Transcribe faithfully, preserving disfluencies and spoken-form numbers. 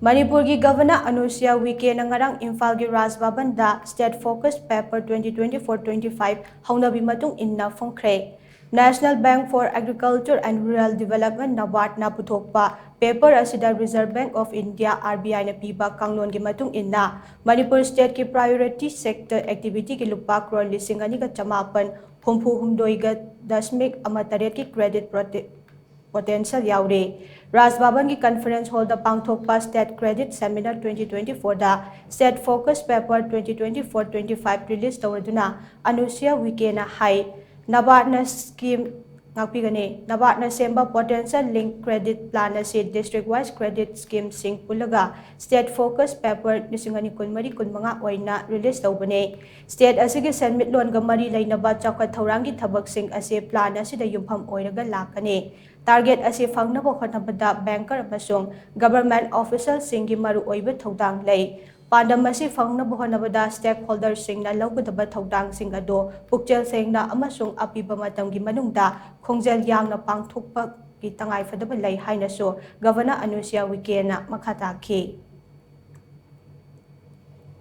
ꯃꯅꯤꯄꯨꯔꯒꯤ ꯒꯚꯔꯅꯔ ꯑꯅꯨꯁꯨꯌꯥ ꯎꯏꯀꯦꯅ ꯉꯔꯥꯡ ꯏꯝꯐꯥꯜꯒꯤ ꯔꯥꯖ ꯚꯕꯟꯗ State Focus Paper twenty twenty-four twenty-five ꯍꯧꯅꯕꯤ ꯃꯇꯨꯡ ꯏꯟꯅ ꯐꯣꯡꯈ꯭ꯔꯦ꯫ National Bank for Agriculture and Rural Development, NABARD ꯅ ꯄꯨꯊꯣꯛꯄ paper ꯑꯁꯤꯗ Reserve Bank of India, R B I ꯅ ꯄꯤꯕ ꯀꯥꯡꯂꯣꯟꯒꯤ ꯃꯇꯨꯡ ꯏꯟꯅ ꯃꯅꯤꯄꯨꯔ stateꯀꯤ priority sector activityꯒꯤ ꯂꯨꯄꯥ ꯀ꯭ꯔꯣꯔ ꯂꯤꯁꯤꯡ ꯑꯅꯤꯒ ꯆꯃꯥꯄꯟ ꯍꯨꯝꯐꯨ ꯍꯨꯝꯗꯣꯏꯒ ꯗꯁꯃꯤꯛ ꯑꯃ ꯇꯔꯦꯠꯀꯤ credit prote- potential ꯌꯥꯎꯔꯤ꯫ ꯔꯥꯖ ꯚꯕꯟꯒꯤ conference hallꯗ ꯄꯥꯡꯊꯣꯛꯄ State Credit Seminar twenty twenty-fourꯗ State Focus Paper twenty twenty-four twenty-five release ꯇꯧꯔꯗꯨꯅ ꯑꯅꯨꯁꯨꯌꯥ ꯎꯏꯀꯦꯅ ꯍꯥꯏ, NABARDꯅ scheme ꯉꯥꯛꯄꯤꯒꯅꯤ꯫ NABARDꯅ ꯁꯦꯝꯕ Potential Link Credit Plan ꯑꯁꯤ district wise credit schemeꯁꯤꯡ ꯄꯨꯜꯂꯒ State Focus Paper ꯂꯤꯁꯤꯡ ꯑꯅꯤ ꯀꯨꯟꯃꯔꯤ ꯀꯨꯟꯃꯉꯥ ꯑꯣꯏꯅ release ꯇꯧꯕꯅꯤ꯫ State ꯑꯁꯤꯒꯤ ꯁꯦꯟꯃꯤꯠꯂꯣꯟꯒ ꯃꯔꯤ ꯂꯩꯅꯕ ꯆꯥꯎꯈꯠ ꯊꯧꯔꯥꯡꯒꯤ ꯊꯕꯛꯁꯤꯡ ꯑꯁꯤ plan ꯑꯁꯤꯗ ꯌꯨꯝꯐꯝ ꯑꯣꯏꯔꯒ ꯂꯥꯛꯀꯅꯤ꯫ Target ꯑꯁꯤ ꯐꯪꯅꯕ ꯍꯣꯠꯅꯕꯗ banker ꯑꯃꯁꯨꯡ government officialꯁꯤꯡꯒꯤ ꯃꯔꯨꯑꯣꯏꯕ ꯊꯧꯗꯥꯡ ꯂꯩ꯫ ꯄꯥꯟꯗꯝ ꯑꯁꯤ ꯐꯪꯅꯕ ꯍꯣꯠꯅꯕꯗ stakeholderꯁꯤꯡꯅ ꯂꯧꯒꯗꯕ ꯊꯧꯗꯥꯡꯁꯤꯡ ꯑꯗꯨ ꯄꯨꯛꯆꯦꯜ ꯁꯦꯡꯅ ꯑꯃꯁꯨꯡ ꯑꯄꯤꯕ ꯃꯇꯝꯒꯤ ꯃꯅꯨꯡꯗ ꯈꯣꯡꯖꯦꯜ ꯌꯥꯡꯅ ꯄꯥꯡꯊꯣꯛꯄꯒꯤ ꯇꯉꯥꯏꯐꯗꯕ ꯂꯩ ꯍꯥꯏꯅꯁꯨ ꯒꯚꯔꯅꯔ ꯑꯅꯨꯁꯨꯌꯥ ꯎꯏꯀꯦꯅ ꯃꯈꯥ ꯇꯥꯈꯤ꯫